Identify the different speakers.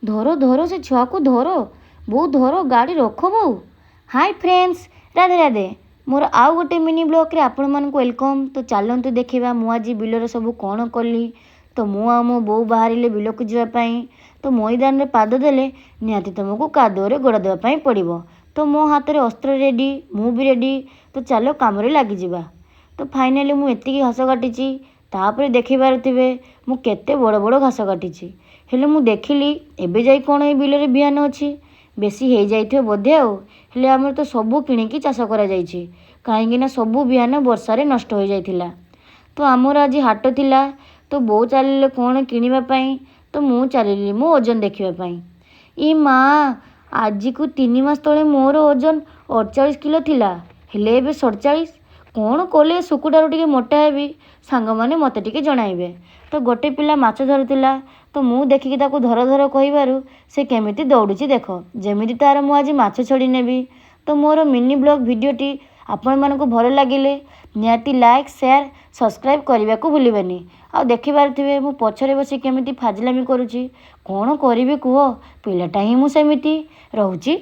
Speaker 1: ଧର ଧର, ସେ ଛୁଆକୁ ଧର ବୋଉ, ଧର ଗାଡ଼ି ରଖ ବୋଉ। High friends, Radhe Radhe. ମୋର ଆଉ ଗୋଟେ ମିନି ବ୍ଲଗ୍ରେ ଆପଣମାନଙ୍କୁ welcome. ତ ଚାଲନ୍ତୁ ଦେଖିବା ମୁଁ ଆଜି ବିଲରେ ସବୁ କ'ଣ କଲି। ତ ମୁଁ ଆଉ ମୋ ବୋଉ ବାହାରିଲେ ବିଲକୁ ଯିବା ପାଇଁ। ତ ମଇଦାନରେ ପାଦ ଦେଲେ ନିହାତି ତୁମକୁ କାଦୁଅରେ ଗୋଡ଼ ଦେବା ପାଇଁ ପଡ଼ିବ। ତ ମୋ ହାତରେ ଅସ୍ତ୍ର ରେଡ଼ି, ମୁଁ ବି ରେଡ଼ି। ତ ଚାଲ କାମରେ ଲାଗିଯିବା। ତ ଫାଇନାଲି ମୁଁ ଏତିକି ଘାସ କାଟିଛି। ତାପରେ ଦେଖିପାରୁଥିବେ ମୁଁ କେତେ ବଡ଼ ବଡ଼ ଘାସ କାଟିଛି। ହେଲେ ମୁଁ ଦେଖିଲି ଏବେ ଯାଇ କ'ଣ ଏ ବିଲରେ ବିହନ ଅଛି, ବେଶୀ ହେଇଯାଇଥିବ ବୋଧେ ଆଉ। ହେଲେ ଆମର ତ ସବୁ କିଣିକି ଚାଷ କରାଯାଇଛି, କାହିଁକିନା ସବୁ ବିହନ ବର୍ଷାରେ ନଷ୍ଟ ହୋଇଯାଇଥିଲା। ତ ଆମର ଆଜି ହାଟ ଥିଲା। ତ ବୋଉ ଚାଲିଲେ କ'ଣ କିଣିବା ପାଇଁ, ତ ମୁଁ ଚାଲିଲି ମୋ ଓଜନ ଦେଖିବା ପାଇଁ। ଇ ମା, ଆଜିକୁ 3 ମାସ ତଳେ ମୋର ଓଜନ 48 କିଲୋ ଥିଲା, ହେଲେ ଏବେ 47। କ'ଣ କଲେ ଏ ଶୁକୁଟାରୁ ଟିକେ ମୋଟା ହେବି? ସାଙ୍ଗମାନେ ମୋତେ ଟିକେ ଜଣାଇବେ। ତ ଗୋଟେ ପିଲା ମାଛ ଧରୁଥିଲା, ତ ମୁଁ ଦେଖିକି ତାକୁ ଧର ଧର କହିବାରୁ ସେ କେମିତି ଦୌଡ଼ୁଛି ଦେଖ, ଯେମିତି ତାର ମୁଁ ଆଜି ମାଛ ଛଡ଼ି ନେବି। ତ ମୋର ମିନି ବ୍ଲଗ୍ ଭିଡ଼ିଓଟି ଆପଣମାନଙ୍କୁ ଭଲ ଲାଗିଲେ ନିହାତି ଲାଇକ୍, ସେୟାର, ସବସ୍କ୍ରାଇବ୍ କରିବାକୁ ଭୁଲିବେନି। ଆଉ ଦେଖିପାରୁଥିବେ ମୁଁ ପଛରେ ବସି କେମିତି ଫାଜିଲାମି କରୁଛି। କ'ଣ କରିବି କୁହ, ପିଲାଟା ହିଁ ମୁଁ ସେମିତି ରହୁଛି।